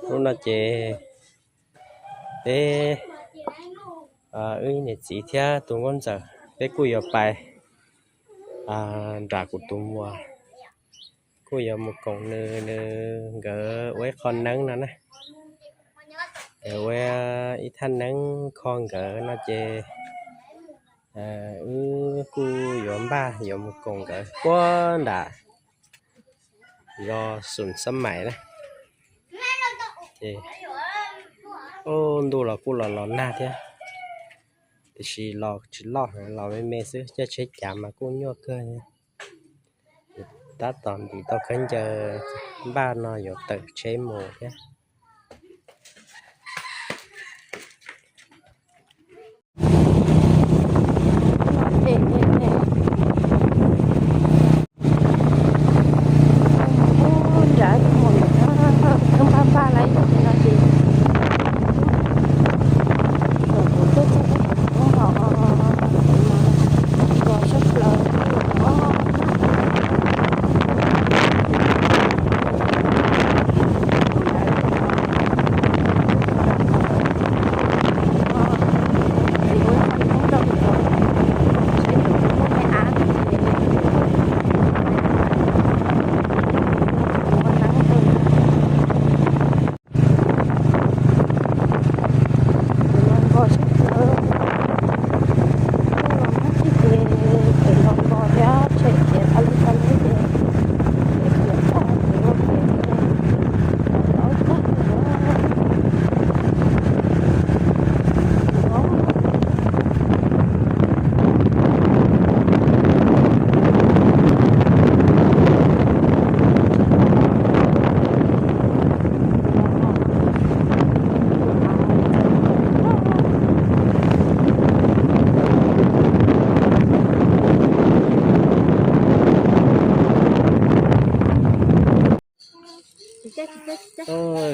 Hnub no ces peb, wb niam txiv thiab tus nkauj ntxawm peb kuj yuav pais nram kuv tus muam, kuj yuav mus koom nws, nws nkawd ua ib qho neeb no na. Nkawd ua ib thaj neeb kho nkawd no ces wb kuj yuav npaj yuav mus koom nkawd puag nram zos Xum Xab Maim na. Ces ntuj los kuj los los nag thiab, tiam sis los tsis loj, los me me xwb, caij tsheb cav mas kuj nyuaj kawg. Tab tom ntim tau khaub ncaws npaj no yuav tawm tsheb mus thiab.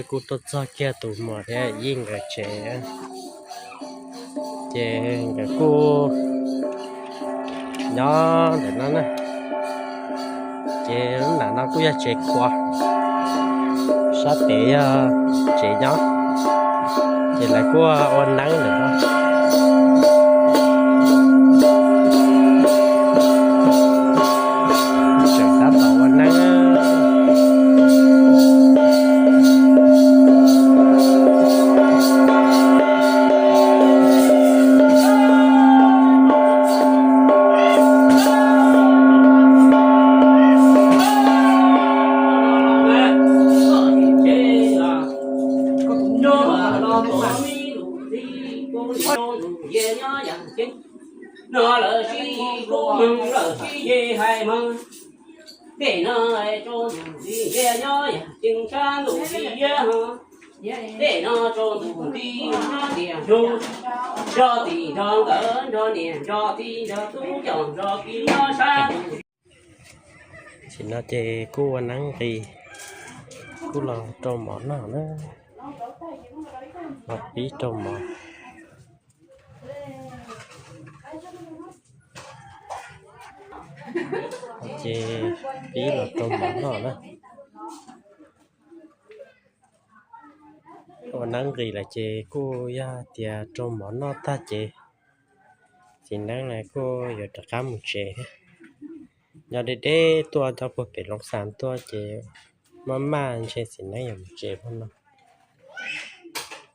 Kuv tuaj txog kiag tus muam thiab yij nkawd tsev, ces nkawd kuj nyob ntawm no na. Ces lub nram no kuj yog tsev khuav, sab pem yog tsev nyob, ces lawv kuj ua neeb ntawm no. Tseem tab tom ua neeb. No lawm sib kub mog, lawm sib ye hais mog. Tej no rau ntuj nti ntiag nyob yam ceeb sab ntuj nti ntiag hos. Tej no rau ntuj nti sab ntiag nug, nrog tim nrog nkawd nrog niam nrog txiv nrog tub coj nrog kiv nyob sab ntuj. Tam sim no ces kuj ua neeb nqis, kuj los rau mov noj na, los pib rau mov. Ces pib los rau mov noj na. Ua neeb nqis lawm ces kuj yog tias rau mov noj tag ces txiv neeb na kuj yuav rov qab mus tsev thiab. Nyob deb deb tuaj nyob puag pem Looj Xas tuaj ces maj maj ntshe txiv neeb yuav mus tsev pab no.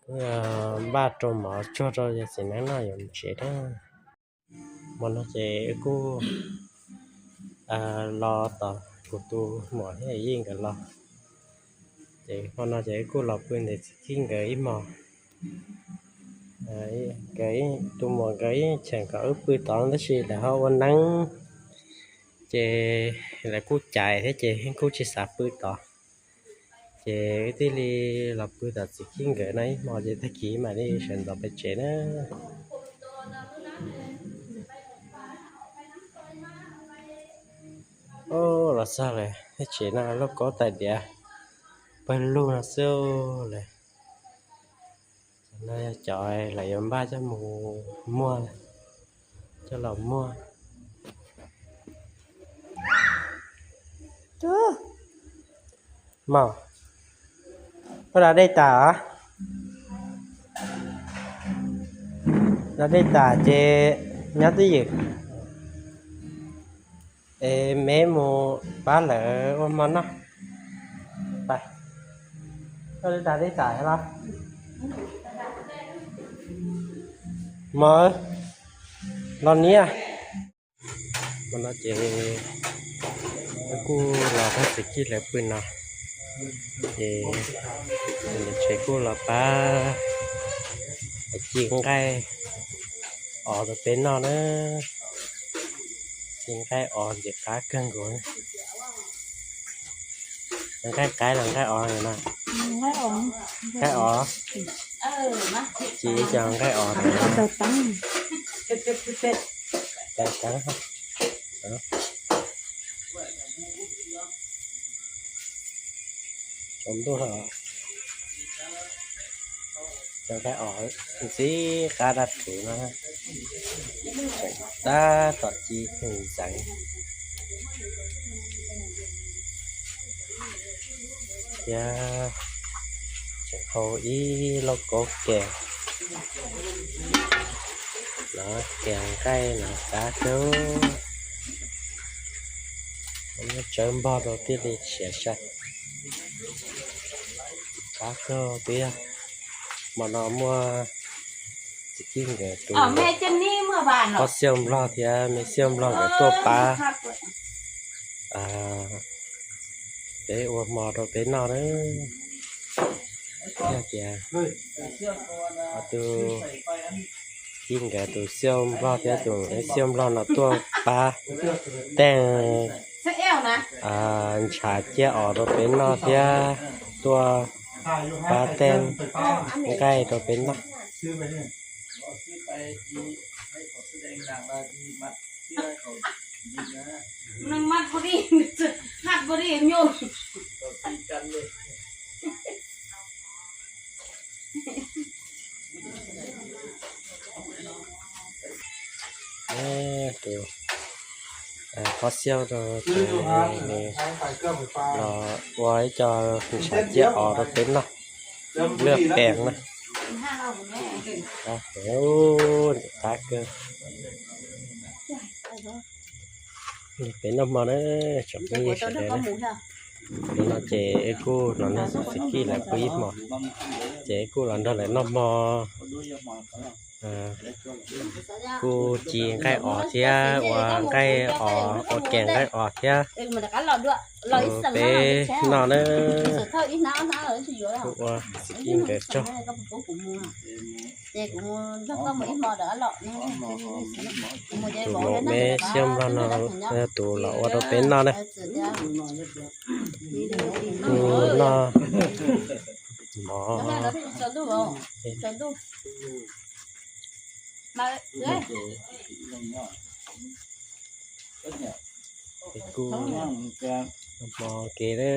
Kuj npaj rau mov tsuag rau txiv neeb noj yuav mus tsev na. Hmo no ces wb kuj los tos kuv tus muam thiab yij nkawd los. Ces hmo no ces wb kuj los pw ntawm txiv Khib nkawd ib hmos. Tus muam nkawd yeej cheem kom wb pw tod tab sis lawv ho ua neeb, ces lawv kuj cais thiab ces kuj tsis xav pw tod. Ces wb thiaj li los pw tom txiv Khib nkawd no ib hmos ces tag kis mam li sawv ntxov pem tsev na. Los txog lawm, tsev no lauj kaub tais diav pawg lug no xwb lawm. No yog cov lawv yuav npaj coj mus muag, coj los muag. Mog, Koj da dej tas? Da dej tas ces nyob twj ywm es me mus pab lawv ua hmo noj. Koj da dej tas los? Mog, los niam. Hmo no ces kuj los pab txiv Kij lawv pw no, ces niam tsev kuj los pab ci nqaij os rau peb noj na. Ci nqaij os ntxim qab kawg nkaus. Nqaij qaib los nqaij os no? Nqaij os. Ci cov nqaij os. Tsaus ntuj, cov nqaij os ntxim qab dab tsuv no, tseem tab tom ci ntxeev thiab. Tseem hau ib lauj kaub ke no, ke nqaij no qab kawg. Muab tsawb npog rau thiaj li siav sai. Qab kawg peb yog hmo no muaj txiv Kij nkawd tus poj xiaj nplog thiab me xiaj nplog nkawd tuaj pab peb ua hmo rau peb noj na. Yog tias tus Kij nkawd tus xiaj nplog thiab tus me xiaj nplog no tuaj pab teej ntshav ciaj os rau peb noj thiab tuaj pab teej nqaij rau peb noj. Tus poj xiaj rau ces nws los ua ib co ntshav ciaj os rau peb noj, luaj pees na. Qab kawg. Peb noj hmo na, tsoom phooj ywg sawv daws na. Nim no ces wb kuj los nrog txiv Kij lawv pw ib hmo, ces wb kuj los nrog lawv noj hmo. Kuj ci nqaij os thiab ua nqaij os, ua ke nqaij os thiab rau peb noj na. Kuj ua txiv Kij nkawd tsaug. Tus maum me xiaj nplog no yog tus los ua rau peb noj na. Kuj noj mov. Ces kuj hmo ke na.